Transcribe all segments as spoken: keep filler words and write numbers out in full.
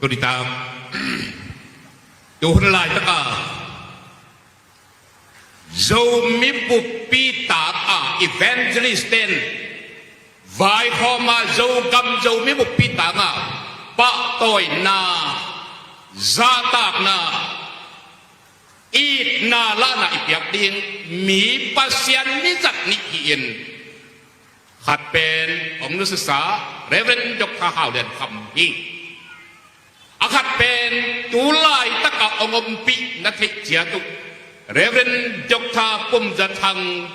Tuditak, tuhun laitak a Zomi buppi tak a evangelist ten vaikhawm a Zogam Zomi buppi tak a pahtawina, zahtakna, itna lahna i piak ding mi Pasian mi zat nih hi-in, khat pen hong nusiasa Reverend Doctor Hau Lian Kham hi. A khat pen tu laitak a hong ompih na theih ciat uh Reverend Doctor Pum Za Thang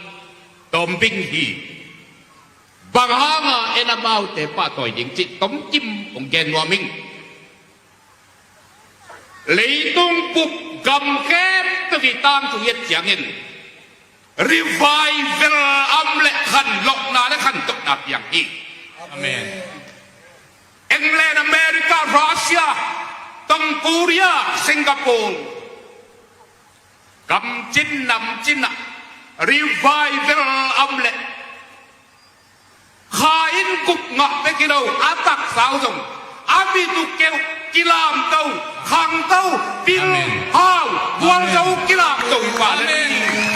Tawm Bing hi. Bang hanga en amaute pahtawi ding cih tomkim hong gen nuam ing. Leitung bup gam khempeuh i tangthu i et ciangin revival a om leh khanlawhna leh khantohna piang hi. Amen. England, America, Russia, Tong Korea, Singapore, gam cin nam cin ah revival a om leh kha in guk ngah bek hi lo, a taksa uh zong a mit uh keuh kilamto, khangto, pil, Amen, hau, gualzo, Amen, kilamto hi pah leh. Amen.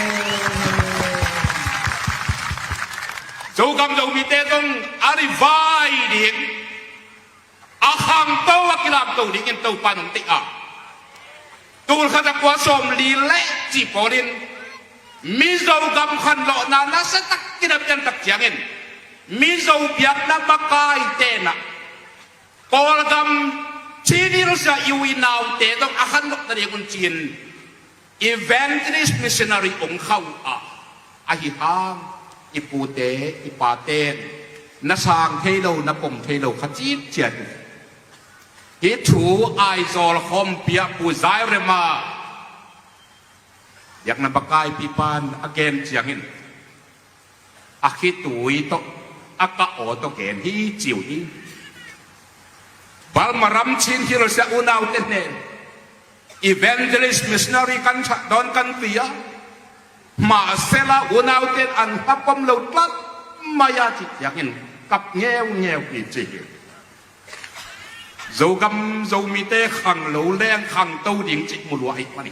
Zogam Zomite zong a revive ding, a khangto, a kilamto dingin Topa in hong deih a, tul khat za kua sawmli leh cih pawlin Mizo gam khanlawhna nasia takin a piantak ciangin Mizo biakna makaite in ah Kawlgam Chin Hills ah i u i naute zong a khanlawh nading un ci-in evangelist missionary hong kha uh a, ahi hang i pute i pate in na sang thei lo, na pom thei lo kha citciat uh. Hih thu Aizawl khawmpi ah Pu Zai Rem a biakna makaipipa in a gen ciangin a khitui tawh, a kah aw tawh gen hi ci uh hi. Burma ram Chin Hills ah unaute hnen evangelist missionary kan thah dawn kan pia, mahsela unaute in an hapom lo tlat mai a cih ciangin kap ngeungeu hi ci hi. Zogam Zomite khanglo leng khangto ding cih mu lua ahih manin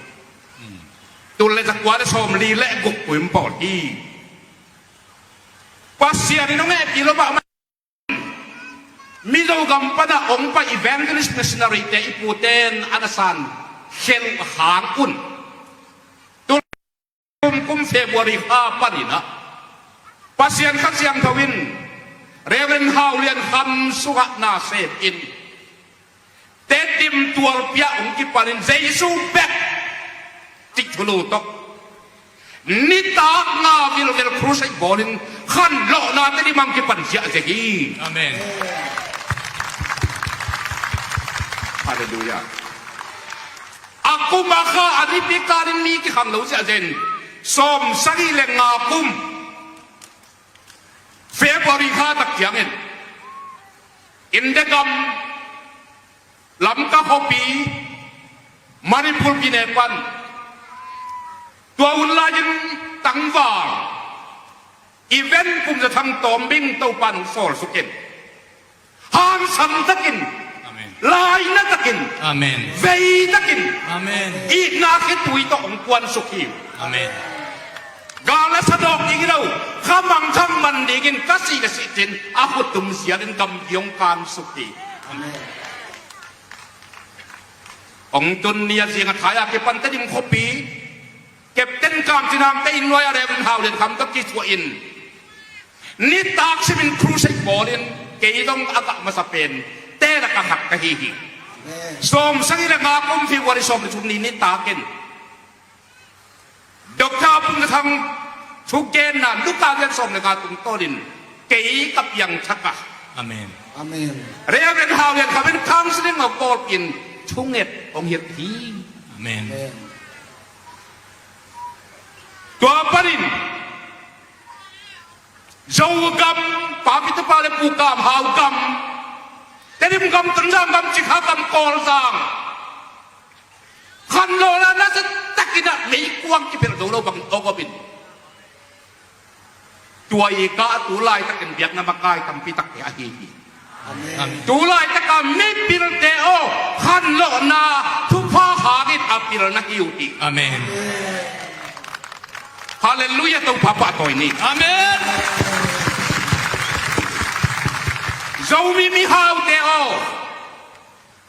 tul le za kua le sawmli le guk kuim pawl hi. Pasian in hong hehpih lo mahmah. Mizo gam panah hong pai evangelist missionary te i pute in a na san khen hang un tul kum, kum February kha panin ah Pasian Kha Siangtho in Reverend Hau Lian Kham sungah na sem in Tedim tualpi ah hong kipanin Jesu bek cih thulu tawh nitak nga vilvel crusade bawlin khanlawhna Tedim ah hong kipan ziahziah hi. Amen. Halleluiah. A kum a kha a nipi kalin mi kikhang lo ziahziah in sawmsagih le nga kum February kha tak ciangin India gam Lamka khuapi Manipur pine pan tua hun lai-in tangval Reverend Pum Za Thang Tawm Bing Topa in hong sawlsuk in hangsan takin, Amen, laina takin, Amen, vei takin, Amen, itna khitui tawh hong kuansuk hi. Amen. Gal a sa dawk ding hi lo, kha mangthang man dingin ka sih le sih cin a khut tum sialin gamgi hong kansuk hi. Amen. Hong tun ni a zing a thai a kipan Tedim khuapi Captain Kam Cin Hang te inn nuai a Reverend Hau Lian Kham tawh kisuah in nitak simin crusade bawlin kei zong a gah masa pen te lak a khat ka hi hi. Amen. Sawmsagih le nga kum February sawm le thum ni nitak in Doctor Pum Za Thang thugenna Luka lian sawm le nga tungtawnin kei ka piangthak a, Amen, Amen, Reverend Hau Lian Kham in counseling a pawlpi in thunget hong hilh hi. Amen. Amen. Tua panin Zogam, Pa Pi Tu Pa le Pu Kam Hau gam, Tedim gam, Tonzang gam, Cikha gam, Kawlzang khanlawhna nasia takin ah meikuang kipelh zo lo bangin hong om in tua i kah tu laitakin biakna makai tampi takte ahi hi. Amen. Amen. Tu laitaka mipilte aw, Khanlawhna thupha hangin a pilna hi uh hi. Amen. Halleluiah, Topa pahtawi ni. Amen. Zomi mihaute aw,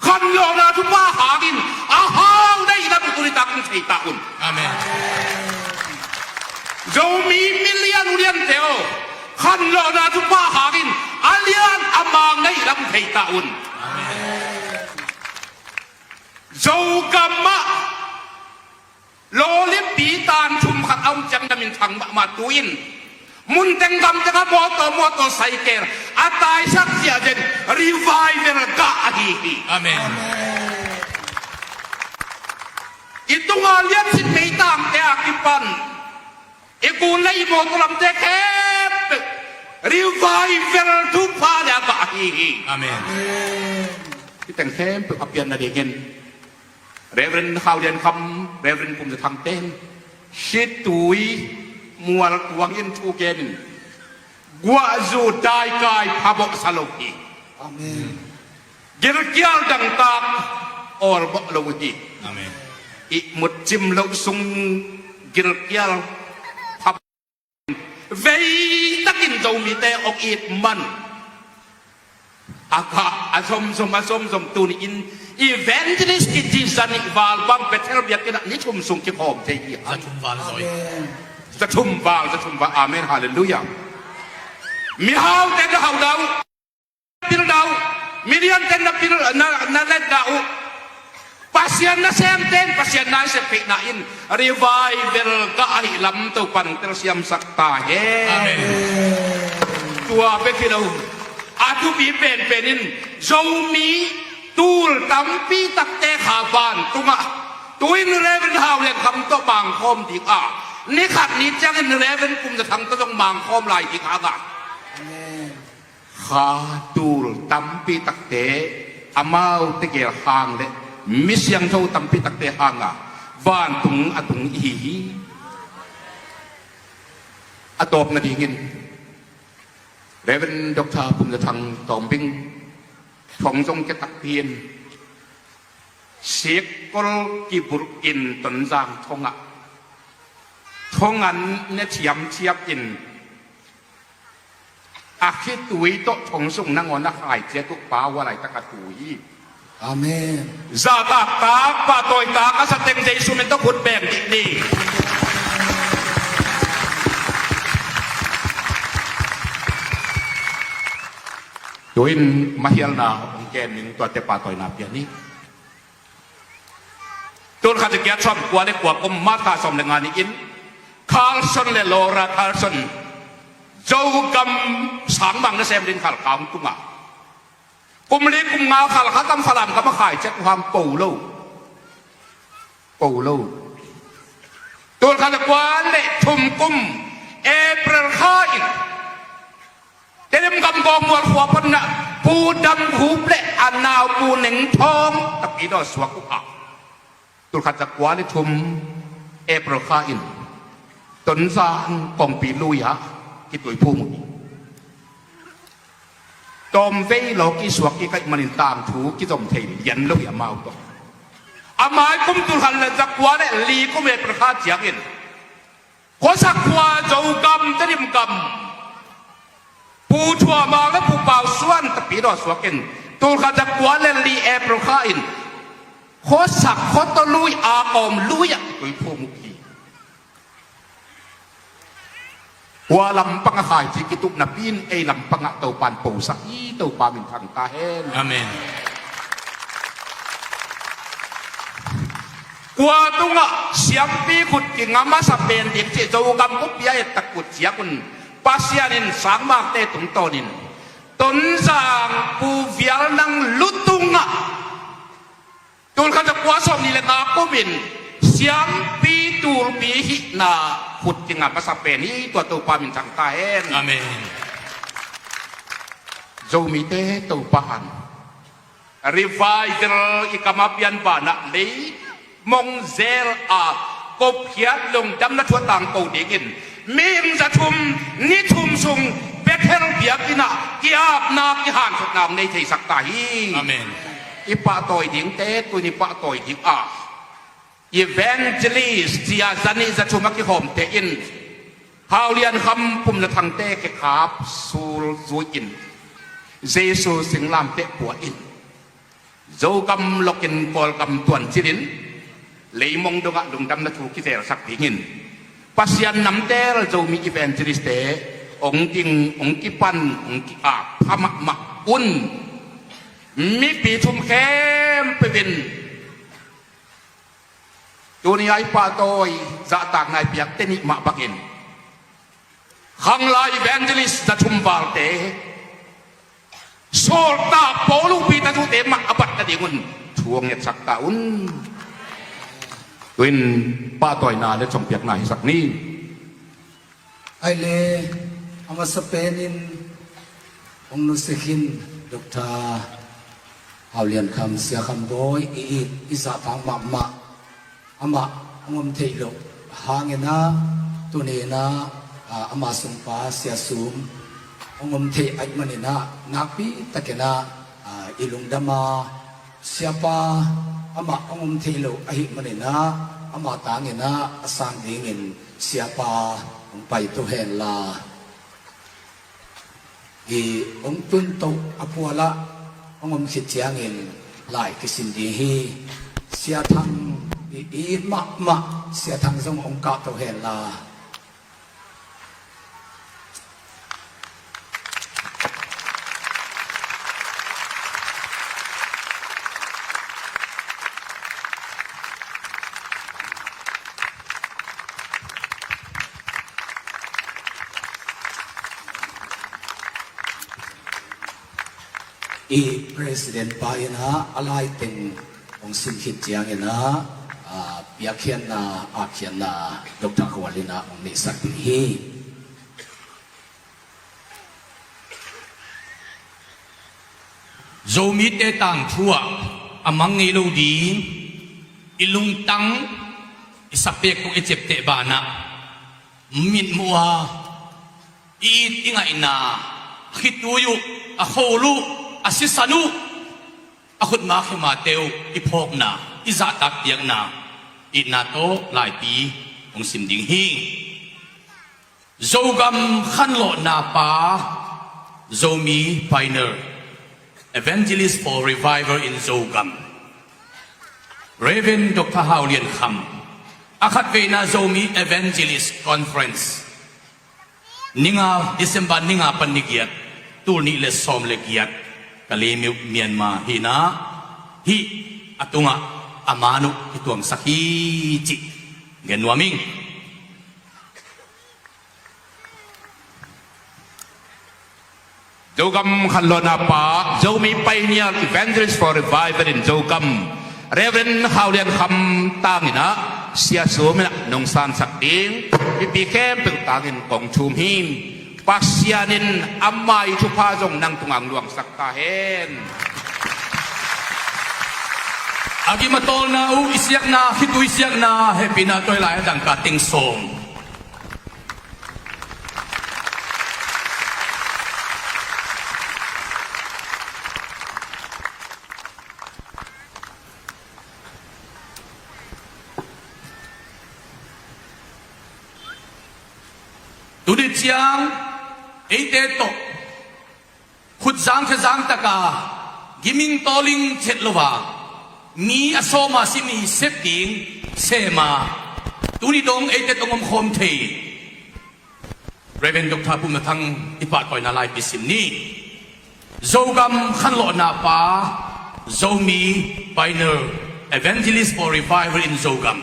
khanlawhna thupha hangin a hau na hih lam tuni tak in thei ta un. Amen. Zomi milian uliante aw, khanlawhna thupha hangin a lian a mang na hih lam thei ta un. Amen. Zogam ah lawlipi tan thum khat a om ciang na minthang mahmah tu-in, munteng gamteng ah mawtaw, mawtaw saikel a taisak ziahziah in revival gah ahi hi. Amen. I tunga liansit meitangte a kipan i gun le i mawtaw lamte khempeuh revival thupha le a gah ahi hi. Amen. Hih teng khempeuh a pian nadingin Reverend Khau Lian Kham, Reverend Pum Za Thang ten, hih tui mual tuangin thu genin, guahzu daikai phabawh sa lo hi. Amen. Gilkial dangtak awlbawh lo hi. Amen. Ihmut cim loh sung gilkial phabawh, veitakin Zomite hong it man a gah a zomzom, a zomzom tuni-in evangelist kici za nih val bang Bethel biakinn ah ni thum sung kikhawm thei hi. Za thum val zaw hi. Za thum val, za thum val. Amen. Halleluiah. Mihaute na hau dah uh, pil dah uh, miliante na pil, na, na let dah uh. Pasian nasemte in Pasian na i sep theihna in revival gah ahih lam Topa'n hong telsiamsak ta hen. Amen. Tua bek hi lo, a thupi penpen in Zomi tul tampi takte kha vantungah tu-in Reverend Hau Lian Kham tawh mangkhawm ding a, ni khat ni ciangin Reverend Pum Za Thang tawh zong mangkhawm lai ding hang a, kha tul tampi takte, amaute gel hang le mi siangtho tampi takte hanga vantung a tung ihi hi. A tawp nadingin Reverend Doctor Pum Za Thang Tawm Bing thong zong kia takpi in, sikkol kibulh in Tonzang thongah thong an ne thiamthiam in, a khitui tawh thong sung nangawn a khai ciat uh pa, hua laitak a tu hi. Amen. Zahtaktak, pahtawitak a sa teng Jesu min tawh khut beng dih ni. Tu-in mahialna hong ken ning, tuate pahtawina pia ni. Tul khat za giat sawm kua le kua kum, March kha sawm le nga ni-in Carlson le Laura Carlson, Zogam sangmang nasem ding Khalkha hong tung a, kum li kum nga Khalkha gam Falam gam a khai ciat uh hang po lo. Po lo. Tul khat za kua le thum kum April kha in Tedim gam Gawngmual khua pan ah Pu Dam Khup le a nau Pu Neng Thawng Tapidaw suak uh a, tul khat za kua le thum April kha in Tonzang kongpi lui ah kituiphum uh hi. Tawmvei law kisuak kik ahih manin tangthu kizom thei lian lo hi amau tawh. A mai kum tul khat le za kua le li kum April kha ciangin khuasak khua Zogam, Tedim gam, Pu Thua Mang le Pu Pau Suan Tapidaw suak in tul khat za kua le li April kha in khuasak khuataw lui a kawm lui ah kituiphum uh hi. Hua lampang a khai ci kitup napi in ei lampang ah Topa'n posak hi. Topa minthang ta hen. Amen. Kua tungah siampi khut kinga masa pen ding cih Zogam khuapi a et tak khut ciang un Pasian in sangmangte tungtawnin Tonzang Pu Vial Nang Lu tungah tul khat za kua sawm nih le nga kum in siampi tulpi hihna khut kinga masa pen hi. Tua Topa minthang ta hen. Amen. Zomite Topa'n revival i kam a pian banah lei mong zel a kopkhiat lungdam na thuat tangko dingin mihing za thum ni thum sung Bethel biakinn ah ki-apna kihanthotna hong nei theisak ta hi. Amen. i pahtawi dingte tuni pahtawi ding a, evangelist cia zanih zathum a kihawmte in Hau Lian Kham Pum Za Thangte kekhap sul zui in, Jesu singlamteh pua in, Zogam lokin Kawlgam tuancilin leimong dongah lungdamna thu kizelsak dingin Pasian namtel Zomi evangelistte hong ding, hong kipan, hong ki-ap pha mahmah un. Mipi thum khempeuh in tuni a i pahtawi zahtakna i piak teni mah bangin Khanglai evangelist zathum valte, sawltak Paul uh Peter thute mah a bat nadingun thu hong ngetsak ta un. Tu-in pahtawina le thongpiakna hisak ni. Ai le, a masa penin hong nusia khin Doctor Hau Lian Kham, Sia Kham Bawi, i it i zahtak mahmah, amah hong om theih loh hangin ah, tuni in ah, ah, ama sungpa Sia Sum hong om theih ahih manin ah, nakpi takin ah, ah, i lungdam a, Siapa amah hong om theih loh ahih manin ah, ama tangin ah a sang dingin Siapa hong pai to hen la. I hong tun to a pualah hong om khit ciangin lai kisin ding hi. Sia Thang i it mahmah, Sia Thang zong hong kah to hen la. I President pa in ah a laiteng hong sim khit ciangin ah, ah, piakkhiatna, akkhiatna Doctor Khual in ah hong neihsak ding hi. Zomite tangthu ah a mang ngei lo ding, i lungtang, i sapek tawh i ciapteh banah mitmuh a, i it i ngaihna, a khitui uh, a khol uh, a sisan uh, a khutma khemate uh i phawkna, i zahtak piakna, itna tawh laipi hong sim ding hi. Zogam khanlawhna pa, Zomi Pioneer, Evangelist for Revival in Zogam, Reverend Doctor Hau Lian Kham, a khatveina Zomi Evangelist Conference, ni nga, December ni nga pan ni giat, tul nih le sawm le giat, Kalaymyo, Myanmar hi in ah, hih a tungah a man uh kituangsak hi cih gen nuam ing. Zogam khanlawhna pa, Zomi Pioneer Evangelist for Revival in Zogam, Reverend Hau Lian Kham tangin ah, Sia Sum in ah nong sansak ding, mipi khempeuh tangin kong thum hi. Pasian in ama i thupha zong nang tungah luangsak ta hen. A gim a tawlna uh, i siakna, khitui siakna, hehpihna tawh i lai a dangka teng sawm. Tuni ciang eite tawh khutzang khezang taka giming tawling chet lo a, mi a sawm a si mi sep ding sem a, tuni dong eite tawh om khawm thei Reverend Doctor Pum Za Thang i pahtawina laipi sim ni. Zogam khanlawhna pa, Zomi Pioneer, Evangelist for Revival in Zogam,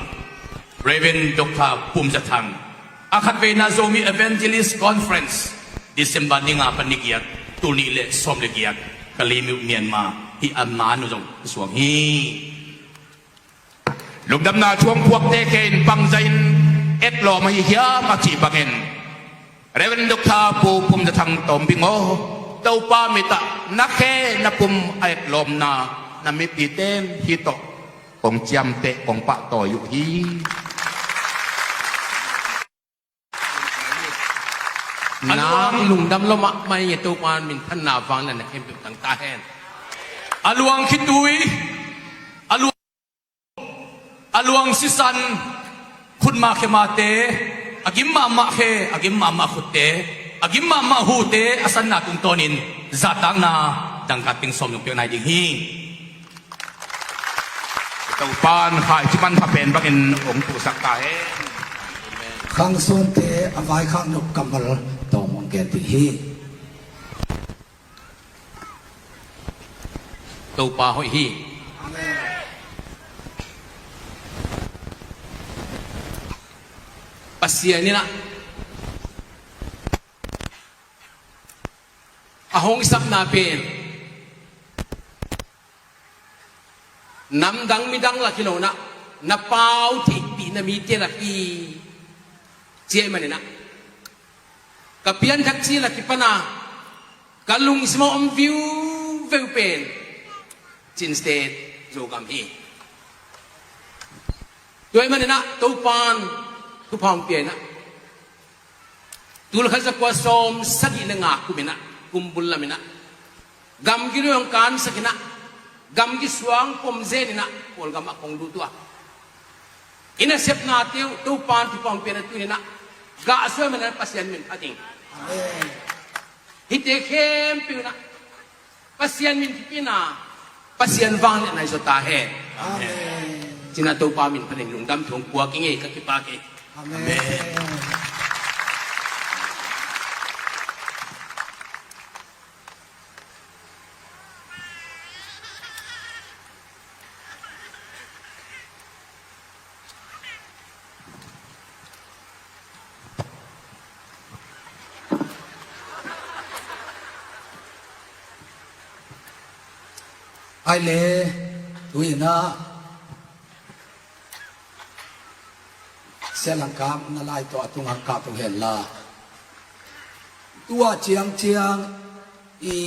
Reverend Doctor Pum Za Thang. A khatveina Zomi Evangelist Conference, December ni nga pan ni giat, tul nih le sawm le giat, Kalaymyo, Myanmar, hih a man uh zong suang hi. Lungdamna thu hong puakte khe in bangzah in etlawm ahi hiam a cih bangin, Reverend Doctor Pu Pum Za Thang Tawmbing aw, Topa mit ah na khe na pum a etlawmna na mipite in hih tawh kong ciamteh, kong pahtawi uh hi. Nang lungdam lua mahmah ing e, Topa minthanna vang na na khempeuh tang ta hen. A luang khitui, a luang, a luang sisan, khutma khemate, a gim mahmah khe, a gim mahmah khutte, a gim mahmah hute a sanna tungtawnin zahtakna dangka teng sawm nong piak nai ding hi. Topan khai ci manpha pen bangin hong puhsak ta hen. Khangsuante a vaikhak nop kammal tawm hong gen ding hi. Topa hoih hi. Pasian in ah a hong sapna pen namdang midang lak hi lo in ah, na pau theihpihna mite lak hi. Cia ahih manin ah ka pianthak ci lak hi pan a ka lungsim a om viuveu pen Chin State Zogam hi. Tua ahih manin ah Topan thupha hong pia in ah, tul khat za kua sawm sagih le nga kum in ah, kum bul lam in ah, gamgi lui hong kansak in ah, gamgi suang pom zen in ah, Kawlgam ah kong lut uh a, i nasepnate uh Topan thupha hong pia in ah, tuni in ah gah suai man in ah Pasian min phat ing. Amen. Hihte khempeuh in ah Pasian min kipia in ah, Pasian vangliatna i zaw ta hen. Amen. Ci-in ah Topa min phat in lungdam thu hong puak ing ei, ka kipak hi. Amen. Amen. Ai le, tu-in ah Sia Langkap na lai tawh a tungah kah to hen la. Tua ciangciang i,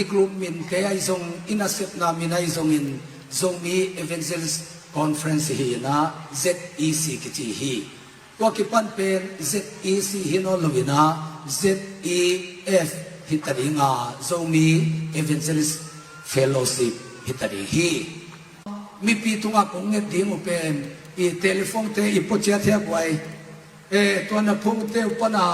i group minte ahi zong, i nasepna min ahi zongin Zomi Evangelist Conference hi in ah, Z E C kici hi. Tua kipan pen Z E C hi nawn lo in ah, Z E F hi ta ding a, Zomi Evangelist Fellowship hi ta ding hi. Mipi tungah kong nget ding uh pen i telephone te i pua ciat hi a guai. E, tua na phungte uh pan a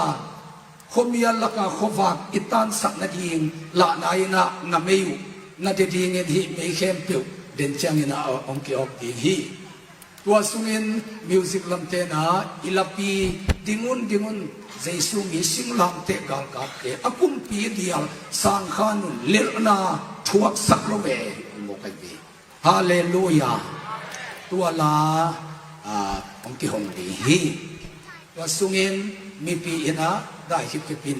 khuamial laka khuavak i tansak nading lahna in ah na mei uh na de dingin hih mei khempeuh den ciangin ah hong ki-awk ding hi. Tua sungin music lamte in ah i lapi ding un, ding un, Jesu mi singlamteh galkapte a kumpi dial sangkhan un, lelhna thuaksak lo ve, hong mawk ahi ve. Halleluiah. Tua la, ah, hong kihong ding hi. Tua sungin mipi in ah dai khipkhip in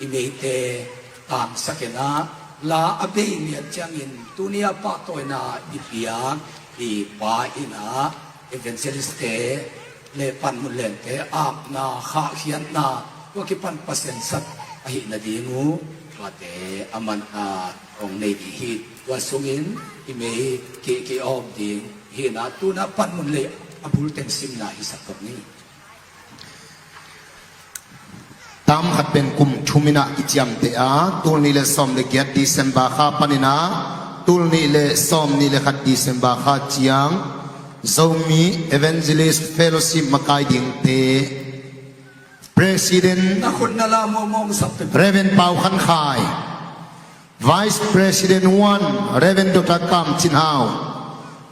i meite tangsak in ah, la a bei lian ciangin tuni a pahtawina i piak i pa in ah evangelistte le panmun lente apna, khahkhiatna, tua kipan Pasian sat ahih nading uh, tuate a man a hong nei ding hi. Tua sungin i mei ki, ki-awk ding hi in ah, tu-in ah panmun le a bul teng simna hisak kop ni. Tam khat pen kum thum in ah kiciamteh a, tul nih le sawm le giat December kha panin ah tul nih le sawm nih le khat December kha ciang Zomi Evangelist Fellowship makai dingte President, na khut na la mawngmawng sap pe. Reverend Pau Khan Khai. Vice President one, Reverend Doctor Kam Cin Hau.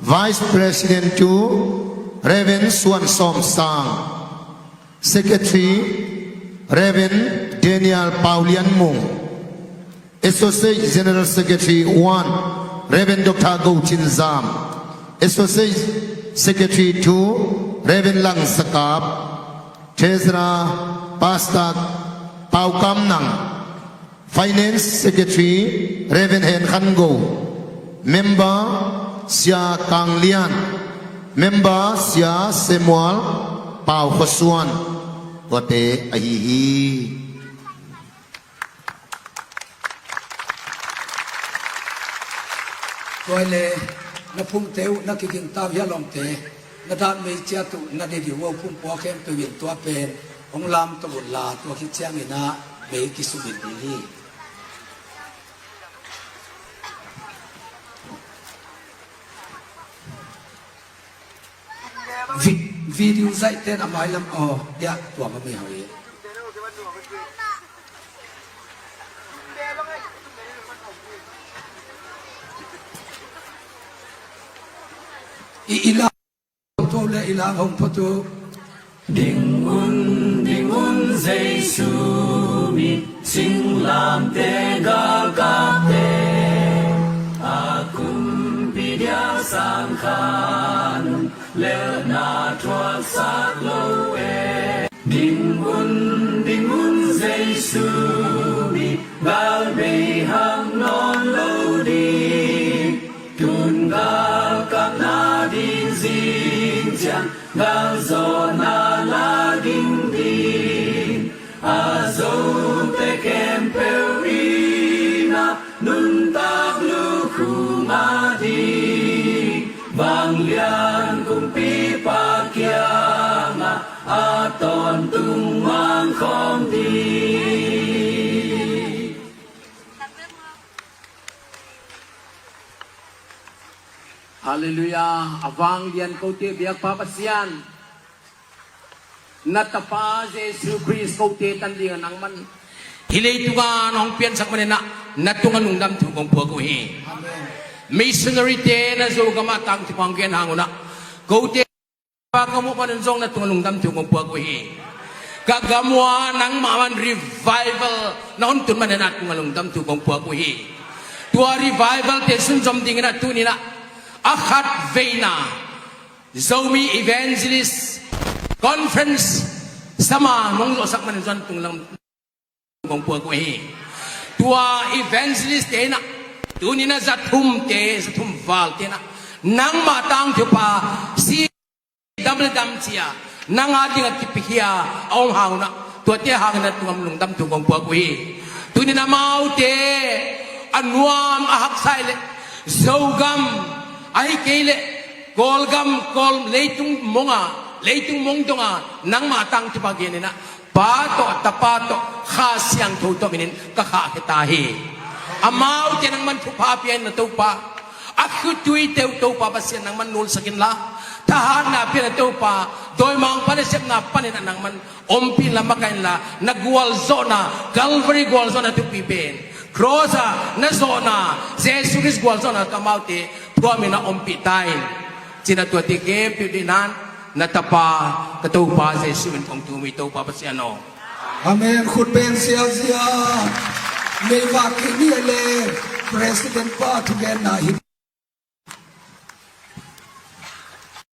Vice President two, Reverend Suan Sawm Sang. Secretary, Reverend Daniel Pau Lian Mung. Associate General Secretary one, Reverend Doctor Go Cin Zam. Associate Secretary two, Reverend Lang Sakap. Treasurer, Pastor Pau Kam Nang. Finance Secretary, Reverend Hen Khan Go. Member, Sia Kang Lian. Member, Sia Samuel Pau Khua Suan. Tuate ahi hi. Tua le, na phungte uh, na kiging tau hia lawmte, na dan mei ciat uh, na de dih uh a phung pua khempeuh in tua pen hong lam to un la, tua khit ciangin ah mei kisum in ding hi. Vi-, video zaihte in a mailam aw, ya, tua mami hau hi. I, i la, to le i la hong photo. Ding un, ding un, Jesu mi, singlamteh galkapte, a kumpi dia sang kha nung, lelhna thuaksak lo e. Ding un, ding un, Jesu mi, gal bei hang nawn lo ding. Tun galkapna ding zing ciang, galzawhna la ging ding. A zote khempeuh in a nuntak lukhu ngah ding. Vanglian kumpipa kiangah a tawntung mangkhawm ding. Halleluiah. A vanglian kote biakpa Pasian, na Tapa Jesu Khrist kote tan dingin nangman hih leitungah na hong piansak manin ah, na tungah lungdam thu kong puak uh hi. Amen. Missionary-te na Zogam ah tangthu hong gen hang un ah, kote pa ka muh panin zong na tungah lungdam thu kong puak uh hi. Ka gam uah nangmah man revival na hong tun manin na tungah lungdam thu kong puak uh hi. Tua revival-te sunzom dingin ah tuni-in ah a khat veina Zomi Evangelist Conference sama nong zawhsak manin zong na tungah lungdam kong puak uh hi. Tua evangelist-te in ah, tuni-in ah zathumte, zathum valte in ah, nangmah tangthu pa si dam le dam ci-a nang a dingah kipikhia a om hang un ah, tuate hangin na tungah lungdam thu kong puak uh hi. Tuni-in amaute a nuam a haksa leh Zogam, ahih kei leh Kawlgam, Kawl leitung mong a, leitung mong dong a nangmah tangthu pa genin ah, Pa tawh, Tapa tawh, Kha Siangtho tawh minin ka khahkhia ta hi. Amaute nangman thupha pia in la Topa, a khutui teuh Topa Pasian nangman nulsak in la, thahatna pia in la Topa, dawimangpa nasepna panin ah nangman ompih in la, makaih in la, na gualzawhna, Calvary gualzawhna thupi pen, cross ah na zawhna, Jesu Khrist gualzawhna tawh amaute thuamin ah ompih ta in. Ci-in ah tuate khempeuh deihna in na Tapa, ka Topa Jesu min kong thum hi, Topa Pasian aw. Amen. Khut beng siazia. Meivak kik ni le President pa thugenna hi.